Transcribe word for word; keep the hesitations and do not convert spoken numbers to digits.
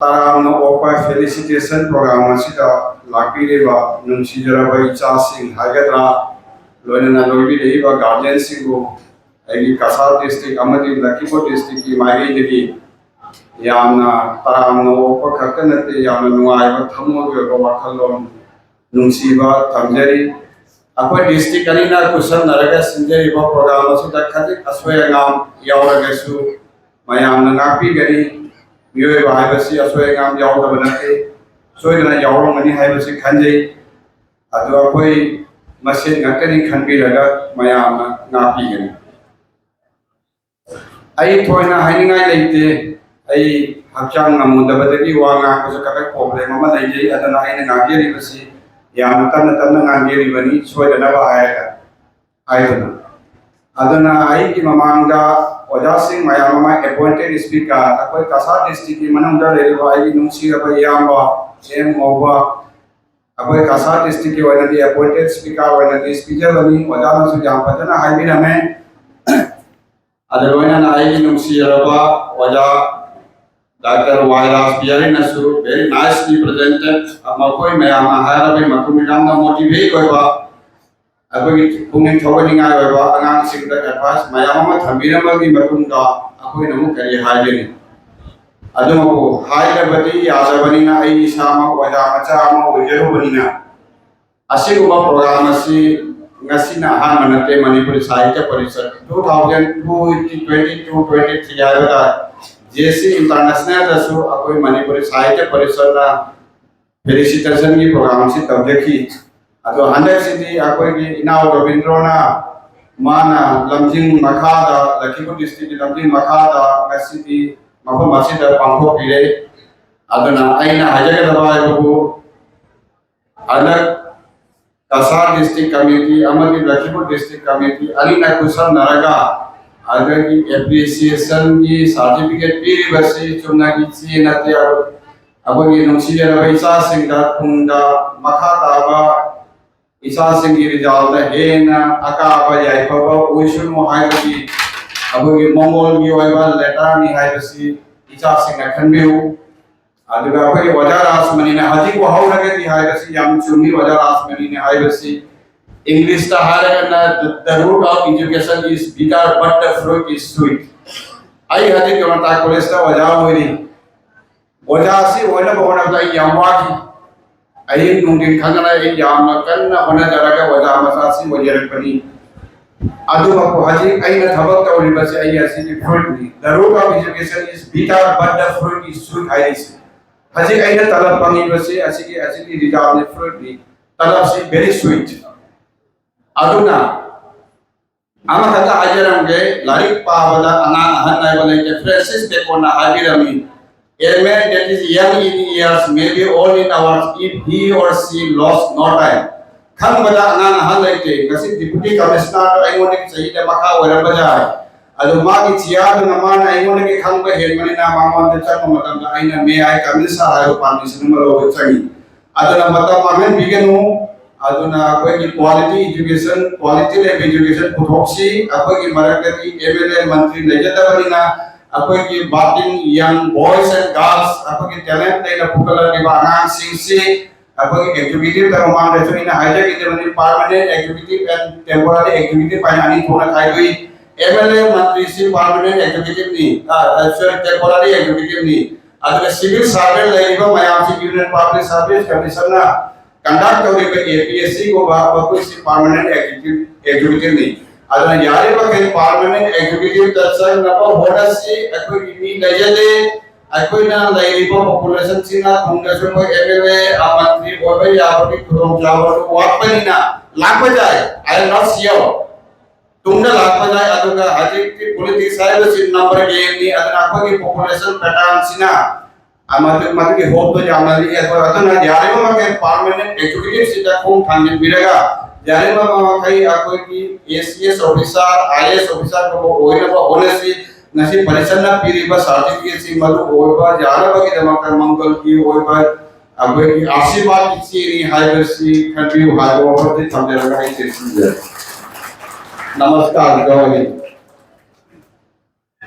ꯇꯔꯥꯝꯅ ꯑꯣꯛꯄ felicitation program ꯑꯁꯤꯗ ꯂꯥꯛꯄꯤꯔꯤꯕ ꯅꯨꯡꯁꯤꯖꯔꯕ ꯏꯆꯥꯁꯤꯡ ꯍꯥꯏꯒꯗ꯭ꯔꯥ, ꯂꯣꯏꯅꯅ ꯂꯣꯏꯕꯤꯔꯛꯏꯕ guardianꯁꯤꯡꯕꯨ ꯑꯩꯒꯤ ꯀꯁꯥꯔ district ꯑꯃꯗꯤ ꯂꯈꯤꯄꯨꯔ districtꯀꯤ ꯃꯥꯏꯀꯩꯗꯒꯤ ꯌꯥꯝꯅ ꯇꯔꯥꯝꯅ ꯑꯣꯛꯄ ꯈꯛꯇ ꯅꯠꯇꯦ, ꯌꯥꯝꯅ ꯅꯨꯡꯉꯥꯏꯕ ꯊꯃꯣꯏꯒꯤ ꯑꯣꯏꯕ ꯋꯥꯈꯜꯂꯣꯟ ꯅꯨꯡꯁꯤꯕ ꯊꯝꯖꯔꯤ꯫ ꯑꯩꯈꯣꯏ district ꯑꯅꯤꯅ ꯈꯨꯠꯁꯝꯅꯔꯒ ꯁꯤꯟꯖꯔꯤꯕ program ꯑꯁꯤꯗ ꯈꯖꯤꯛ ꯑꯁꯣꯏ ꯑꯉꯥꯝ ꯌꯥꯎꯔꯒꯁꯨ ꯃꯌꯥꯝꯅ ꯉꯥꯛꯄꯤꯒꯅꯤ꯫ ꯃꯤꯑꯣꯏꯕ ꯍꯥꯏꯕꯁꯤ ꯑꯁꯣꯏ ꯑꯉꯥꯝ ꯌꯥꯎꯗꯕ ꯅꯠꯇꯦ, ꯁꯣꯏꯗꯅ ꯌꯥꯎꯔꯝꯒꯅꯤ ꯍꯥꯏꯕꯁꯤ ꯈꯟꯖꯩ꯫ ꯑꯗꯨ ꯑꯩꯈꯣꯏ ꯃꯁꯦꯟ ꯉꯥꯛꯇꯅꯤ ꯈꯟꯕꯤꯔꯒ ꯃꯌꯥꯝꯅ ꯉꯥꯛꯄꯤꯒꯅꯤ꯫ ꯑꯩ ꯊꯣꯏꯅ ꯍꯥꯏꯅꯤꯡꯉꯥꯏ ꯂꯩꯇꯦ꯫ ꯑꯩ ꯍꯛꯆꯥꯡ ꯉꯝꯃꯨꯗꯕꯗꯒꯤ ꯋꯥ ꯉꯥꯡꯕꯁꯨ ꯈꯔ problem ꯑꯃ ꯂꯩꯖꯩ, ꯑꯗꯨꯅ ꯑꯩꯅ ꯉꯥꯡꯖꯔꯤꯕꯁꯤ ꯌꯥꯝꯅ ꯇꯞꯅ ꯇꯞꯅ ꯉꯥꯡꯖꯔꯤꯕꯅꯤ, ꯁꯣꯏꯗꯅꯕ ꯍꯥꯏꯔꯒ ꯍꯥꯏꯗꯨꯅ꯫ ꯑꯗꯨꯅ ꯑꯩꯒꯤ ꯃꯃꯥꯡꯗ ꯑꯣꯖꯥꯁꯤꯡ ꯃꯌꯥꯝ ꯑꯃ appointed speaker, ꯑꯩꯈꯣꯏ ꯀꯁꯥꯔ districtꯀꯤ ꯃꯅꯨꯡꯗ ꯂꯩꯔꯤꯕ ꯑꯩꯒꯤ ꯅꯨꯡꯁꯤꯔꯕ ꯏꯌꯥꯝꯕ ꯑꯦꯝ ꯉꯧꯕ, ꯑꯩꯈꯣꯏ ꯀꯁꯥꯔ districtꯀꯤ ꯑꯣꯏꯅꯗꯤ appointed speaker ꯑꯣꯏꯅ list ꯄꯤꯖꯕꯅꯤ꯫ ꯑꯣꯖꯥꯅꯁꯨ ꯌꯥꯝ ꯐꯖꯅ ꯍꯥꯏꯕꯤꯔꯝꯃꯦ꯫ ꯑꯗꯨ ꯂꯣꯏꯅꯅ ꯑꯩꯒꯤ ꯅꯨꯡꯁꯤꯖꯔꯕ ꯑꯣꯖꯥ Doctor ꯋꯥꯏ ꯔꯥꯁ ꯕꯤꯍꯥꯔꯤꯅꯁꯨ very nicely presented꯫ ꯃꯈꯣꯏ ꯃꯌꯥꯝꯅ ꯍꯥꯏꯔꯕꯒꯤ ꯃꯇꯨꯡ ꯏꯟꯅ ꯌꯥꯝꯅ motivate ꯑꯣꯏꯕ, ꯑꯩꯈꯣꯏꯒꯤ ꯄꯨꯛꯅꯤꯡ ꯊꯧꯒꯠꯅꯤꯡꯉꯥꯏ ꯑꯣꯏꯕ, ꯑꯉꯥꯡꯁꯤꯡꯗ advice ꯃꯌꯥꯝ ꯑꯃ ꯊꯝꯕꯤꯔꯝꯕꯒꯤ ꯃꯇꯨꯡꯗ ꯑꯩꯈꯣꯏꯅ ꯑꯃꯨꯛ ꯀꯔꯤ ꯍꯥꯏꯒꯅꯤ? ꯑꯗꯨꯕꯨ ꯍꯥꯏꯗꯕꯗꯤ ꯌꯥꯗꯕꯅꯤꯅ, ꯑꯩ ꯏꯁꯥꯃꯛ ꯑꯣꯖꯥ ꯃꯆꯥ ꯑꯃ ꯑꯣꯏꯖꯔꯨꯕꯅꯤꯅ, ꯑꯁꯤꯒꯨꯝꯕ program ꯑꯁꯤ ꯉꯁꯤꯅ ꯑꯍꯥꯟꯕ ꯅꯠꯇꯦ꯫ ꯃꯅꯤꯄꯨꯔꯤ ꯁꯥꯍꯤꯇ꯭ꯌ parishad two thousand twenty-two twenty-three ꯍꯥꯏꯕꯗ J C Internationalꯗꯁꯨ ꯑꯩꯈꯣꯏ ꯃꯅꯤꯄꯨꯔꯤ ꯁꯥꯍꯤꯇ꯭ꯌ ꯄꯔꯤꯁꯠꯅ felicitationꯒꯤ program ꯑꯁꯤ ꯇꯧꯖꯈꯤ꯫ ꯑꯗꯣ ꯍꯟꯗꯛꯁꯤꯗꯤ ꯑꯩꯈꯣꯏꯒꯤ ꯏꯅꯥꯎ ꯔꯕꯤꯟꯗ꯭ꯔꯣꯅ ꯃꯥꯅ ꯂꯝꯖꯤꯡ ꯃꯈꯥꯗ, ꯂꯈꯤꯄꯨꯔ districtꯀꯤ ꯂꯝꯖꯤꯡ ꯃꯈꯥꯗ ꯉꯁꯤꯗꯤ ꯃꯐꯝ ꯑꯁꯤꯗ ꯄꯥꯡꯊꯣꯛꯄꯤꯔꯦ꯫ ꯑꯗꯨꯅ ꯑꯩꯅ ꯍꯥꯏꯖꯒꯗꯕ ꯍꯥꯏꯕꯕꯨ, ꯍꯟꯗꯛ ꯀꯁꯥꯔ district committee ꯑꯃꯗꯤ ꯂꯈꯤꯄꯨꯔ district committee ꯑꯅꯤꯅ ꯈꯨꯠꯁꯝꯅꯔꯒ ꯑꯗꯒꯤ appreciationꯒꯤ certificate ꯄꯤꯔꯤꯕꯁꯤ ꯆꯨꯝꯅꯒꯤ ꯆꯦ ꯅꯠꯇꯦ꯫ ꯑꯩꯈꯣꯏꯒꯤ ꯅꯨꯡꯁꯤꯖꯔꯕ ꯏꯆꯥꯁꯤꯡꯗ ꯇꯨꯡꯗ ꯃꯈꯥ ꯇꯥꯕ ꯏꯆꯥꯁꯤꯡꯒꯤ resultꯇ ꯍꯦꯟꯅ ꯑꯀꯥꯕ ꯌꯥꯏꯐꯕ ꯑꯣꯏꯁꯅꯨ ꯍꯥꯏꯕꯒꯤ ꯑꯩꯈꯣꯏꯒꯤ ꯃꯃꯣꯜꯒꯤ ꯑꯣꯏꯕ letterꯅꯤ ꯍꯥꯏꯕꯁꯤ ꯏꯆꯥꯁꯤꯡꯅ ꯈꯟꯕꯤꯌꯨ꯫ ꯑꯗꯨꯒ ꯑꯩꯈꯣꯏꯒꯤ ꯑꯣꯖꯥ ꯔꯥꯖꯃꯅꯤꯅ ꯍꯧꯖꯤꯛ ꯋꯥꯍꯧꯔꯒꯗꯤ ꯍꯥꯏꯕꯁꯤ ꯌꯥꯝ ꯆꯨꯝꯃꯤ꯫ ꯑꯣꯖꯥ ꯔꯥꯖꯃꯅꯤꯅ ꯍꯥꯏꯕꯁꯤ ꯏꯪꯂꯤꯁꯇ ꯍꯥꯏꯔꯒꯅ "The root of education is bitter, but the fruit is sweet"꯫ ꯑꯩ ꯍꯧꯖꯤꯛ ꯖꯣꯅꯇꯥ ꯀꯣꯂꯦꯖꯇ ꯑꯣꯖꯥ ꯑꯣꯏꯔꯤ꯫ ꯑꯣꯖꯥꯁꯤ ꯑꯣꯏꯅꯕ ꯍꯣꯠꯅꯕꯗ ꯑꯩ ꯌꯥꯝ ꯋꯥꯈꯤ꯫ ꯑꯍꯤꯡ ꯅꯨꯡꯊꯤꯟ ꯈꯪꯗꯅ ꯑꯩ ꯌꯥꯝꯅ ꯀꯟꯅ ꯍꯣꯠꯅꯖꯔꯒ ꯑꯣꯖꯥ ꯃꯆꯥꯁꯤ ꯑꯣꯏꯖꯔꯛꯄꯅꯤ꯫ ꯑꯗꯨꯃꯛꯄꯨ ꯍꯧꯖꯤꯛ ꯑꯩꯅ ꯊꯕꯛ ꯇꯧꯔꯤꯕꯁꯤ ꯑꯩ ꯑꯁꯤꯒꯤ fruitꯅꯤ꯫ "The root of education is bitter, but the fruit is sweet" ꯍꯥꯏꯔꯤꯁꯤ꯫ ꯍꯧꯖꯤꯛ ꯑꯩꯅ ꯇꯂꯕ ꯐꯪꯉꯤꯕꯁꯤ ꯑꯁꯤꯒꯤ, ꯑꯁꯤꯒꯤ resultꯅꯤ, fruitꯅꯤ꯫ ꯇꯂꯕꯁꯤ very sweet꯫ ꯑꯗꯨꯅ ꯑꯃꯈꯛꯇ ꯍꯥꯏꯖꯔꯝꯒꯦ, ꯂꯥꯏꯔꯤꯛ ꯄꯥꯕꯗ ꯑꯉꯥꯡ ꯑꯍꯟ ꯍꯥꯏꯕ ꯂꯩꯇꯦ꯫ Francis ꯕꯦꯀꯣꯟꯅ ꯍꯥꯏꯕꯤꯔꯝꯃꯤ, "A man that is young in years may be old in hours if he or she lost no time." ꯈꯪꯕꯗ ꯑꯉꯥꯡ ꯑꯍꯟ ꯂꯩꯇꯦ꯫ ꯉꯁꯤ ꯗꯤꯄꯨꯇꯤ ꯀꯃꯤꯁꯅꯔꯗꯣ ꯑꯩꯉꯣꯟꯗꯒꯤ ꯆꯍꯤꯗ ꯃꯈꯥ ꯑꯣꯏꯔꯝꯕ ꯌꯥꯏ, ꯑꯗꯨ ꯃꯥꯒꯤ ꯆꯤꯌꯥꯔꯗꯨꯅ ꯃꯥꯅ ꯑꯩꯉꯣꯟꯗꯒꯤ ꯈꯪꯕ ꯍꯦꯟꯕꯅꯤꯅ ꯃꯉꯣꯟꯗ ꯆꯪꯕ ꯃꯇꯝꯗ ꯑꯩꯅ "May I come in, sir?" ꯍꯥꯏꯕ ꯄꯥꯔꯃꯤꯁꯟ ꯑꯃ ꯂꯧꯕ ꯆꯪꯉꯤ꯫ ꯑꯗꯨꯅ ꯃꯇꯝ ꯃꯥꯡꯍꯟꯕꯤꯒꯅꯨ꯫ ꯑꯗꯨꯅ ꯑꯩꯈꯣꯏꯒꯤ quality education, quality ꯂꯩꯕ education ꯄꯨꯊꯣꯛꯁꯤ꯫ ꯑꯩꯈꯣꯏꯒꯤ ꯃꯔꯛꯇꯗꯤ M L A ꯃꯟꯇ꯭ꯔꯤ ꯂꯩꯖꯗꯕꯅꯤꯅ ꯑꯩꯈꯣꯏꯒꯤ budding young boys and girls, ꯑꯩꯈꯣꯏꯒꯤ talent ꯂꯩꯅ ꯐꯨꯒꯠꯂꯛꯂꯤꯕ ꯑꯉꯥꯡꯁꯤꯡꯁꯤ ꯑꯩꯈꯣꯏꯒꯤ executive ꯇ ꯃꯃꯥꯡꯗꯁꯨ ꯑꯩꯅ ꯍꯥꯏꯖꯈꯤꯗꯕꯅꯤ, permanent executive and temporary executive ꯍꯥꯏꯅ ꯑꯅꯤ ꯊꯣꯛꯅ ꯈꯥꯏꯗꯣꯛꯏ꯫ M L A ꯃꯟꯇ꯭ꯔꯤꯁꯤ permanent executive ꯅꯤ, ꯑ, ꯑ, sorry, temporary executive ꯅꯤ꯫ ꯑꯗꯨꯒ civil servant ꯂꯩꯔꯤꯕ ꯃꯌꯥꯝꯁꯤ Union Public Service Commission ꯅ conduct ꯇꯧꯔꯤꯕ A P S C ꯒꯨꯝꯕ ꯃꯈꯣꯏꯁꯤ permanent executive, executive ꯅꯤ꯫ ꯑꯗꯨꯅ ꯌꯥꯔꯤꯕꯃꯈꯩ permanent executive ꯇ ꯆꯪꯅꯕ ꯍꯣꯠꯅꯁꯤ꯫ ꯑꯩꯈꯣꯏꯒꯤ ꯃꯤ ꯂꯩꯖꯗꯦ꯫ ꯑꯩꯈꯣꯏꯅ ꯂꯩꯔꯤꯕ population ꯁꯤꯅ ꯇꯨꯡꯗꯁꯨ ꯑꯩꯈꯣꯏ M L A, ꯑ, ꯃꯟꯇ꯭ꯔꯤ ꯑꯣꯏꯕ ꯌꯥꯕꯒꯤ ꯈꯨꯗꯣꯡꯆꯥꯕ ꯑꯗꯨ ꯋꯥꯠꯄꯅꯤꯅ ꯂꯥꯛꯄ ꯌꯥꯏ, I am not sure꯫ ꯇꯨꯡꯗ ꯂꯥꯛꯄ ꯌꯥꯏ꯫ ꯑꯗꯨꯒ ꯍꯧꯖꯤꯛꯇꯤ politics ꯍꯥꯏꯕꯁꯤ number game ꯅꯤ꯫ ꯑꯗꯨꯅ ꯑꯩꯈꯣꯏꯒꯤ population pattern ꯁꯤꯅ ꯑꯃꯗꯨ, ꯃꯗꯨꯒꯤ hope ꯇꯣ ꯌꯥꯝꯅ ꯂꯤꯛꯑꯦ꯫ ꯑꯗꯨ, ꯑꯗꯨꯅ ꯌꯥꯔꯤꯕ ꯃꯈꯩ permanent executive ꯁꯤꯗ ꯈꯣꯡ ꯊꯥꯡꯖꯤꯟꯕꯤꯔꯒ ꯌꯥꯔꯤꯕ ꯃꯈꯩ ꯑꯩꯈꯣꯏꯒꯤ A C S officer, I A S officer ꯒꯨꯝꯕ ꯑꯣꯏꯅꯕ ꯍꯣꯠꯅꯁꯤ꯫ ꯉꯁꯤ ꯄꯔꯤꯁꯟꯅ ꯄꯤꯔꯤꯕ certificate ꯁꯤ ꯃꯔꯨ ꯑꯣꯏꯕ ꯌꯥꯅꯕꯒꯤꯗꯃꯛꯇ ꯃꯪꯒꯜꯒꯤ ꯑꯣꯏꯕ ꯑꯩꯈꯣꯏꯒꯤ ꯑꯥꯁꯤꯔꯕꯥꯗꯀꯤ ꯆꯦꯅꯤ ꯍꯥꯏꯕꯁꯤ ꯈꯟꯕꯤꯌꯨ ꯍꯥꯏꯕ ꯋꯥꯐꯝꯁꯤ ꯊꯝꯖꯔꯒ ꯑꯩ ꯇꯦꯟꯁꯤꯟꯖꯔꯦ꯫ ꯅꯃꯁꯀꯥꯔ, ꯖꯣꯏ ꯍꯤꯟꯗ꯫